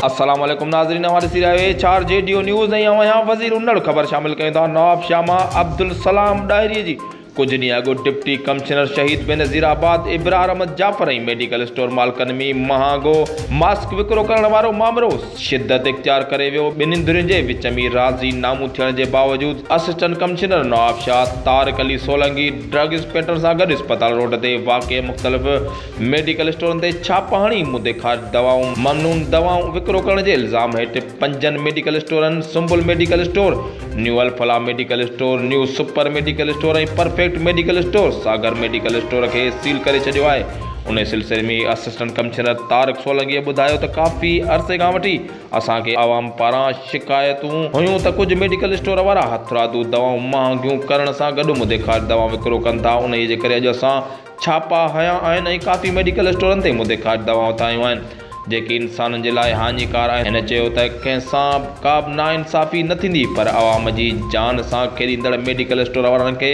السلام عليڪم ناظرين اوهان ڏسي رهيا آهيو H R G D news ۽ آئون آهيان وزير انڙ خبر شامل ڪيون ٿا نواب شاهه مان عبدالسلام ڏاهري جي ڪجهه ڏينهن اڳ deputy commissioner Shaheed Benazirabad Ibrar Ahmed Jafar ۽ medical store مالڪن ۾ مهانگو ماسڪ وڪرو ڪرڻ وارو مامرو شدت اختيار ڪري ويو ٻنهين ڌرين جي وچ ۾ راضي نامون ٿيڻ جي باوجود assistant commissioner Nawabshah Tariq Ali Solangi drug inspector سان گڏ اسپتال روڊ تي واقع مختلف ميڊيڪل اسٽورن تي ڇاپا هڻي مدي خارج دوائون ممنون دوائون وڪرو ڪرڻ جي الزام هيٺ پنجن ميڊيڪل اسٽورن Sumbal medical store, new Alfalah medical store, new super medical store ۽ perfect medical store, Sagar medical store کي سيل ڪري ڇڏيو آهي. انهي سلسلي ۾ اسسٽنٽ ڪمشنر طارق سولنگيء ٻڌايو ته ڪافي عرصي کان وٺي اسان کي عوام پاران شڪايتون هيون ته ڪجهه ميڊيڪل اسٽور وارا هٿرادو دوائون مهانگيون ڪرڻ سان گڏ مدي خارج دوائون وڪرو ڪن ٿا انهي جي ڪري اڄ اسان ڇاپا هنيا آهن ۽ ڪافي ميڊيڪل اسٽورن تي مدي خارج دوائون هٿ آيون آهن جيڪي انسانن جي لاء هاڃيڪار آهن. هن چيو ته ڪنهن سان به ڪا به ناانصافي نه ٿيندي پر عوام جي جان سان کيڏيندڙ ميڊيڪل اسٽور وارن کي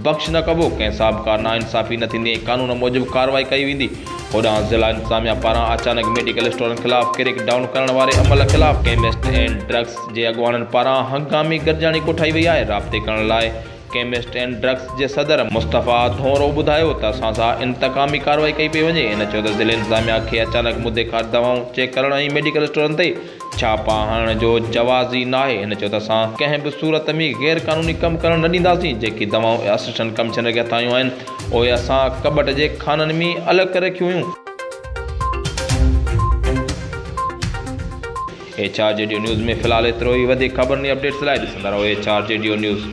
بخش نه ڪبو، ڪنهن سان به ڪا ناانصافي نه ٿيندي ۽ قانون موجب ڪارروائي ڪئي ويندي. هوڏانهن ضلع انتظاميا پاران اچانڪ ميڊيڪل اسٽورن خلاف ڪريڪ ڊائون ڪرڻ واري عمل خلاف ڪيمسٽ اينڊ ڊرگس جي اڳواڻن پاران هنگامي گڏجاڻي ڪوٺائي وئي آهي، رابطي ڪرڻ لاء ڪيمسٽ اينڊ ڊرگس جي صدر مصطفيٰ ڌونرو ٻڌايو ته اسان سان انتقامي ڪارروائي ڪئي پئي وڃي. هن چيو ته ضلعي انتظاميا کي اچانڪ مدي خارج دوائون چيڪ ڪرڻ ۽ ميڊيڪل اسٽورن تي ڇاپا هڻڻ جو جواز ئي ناهي. هن چيو ته اسان ڪنهن به صورت ۾ غير قانوني ڪم ڪرڻ نه ڏينداسين، جيڪي دوائون اسسٽنٽ ڪمشنر کي هٿ آيون آهن اهي اسان ڪٻٽ جي خانن ۾ الڳ ڪري رکيون هيون. H R G D news ۾ في الحال ايترو ئي وڌيڪ خبرن ۽ اپڊيٽس لاء ڏسندا رهو H R G D news.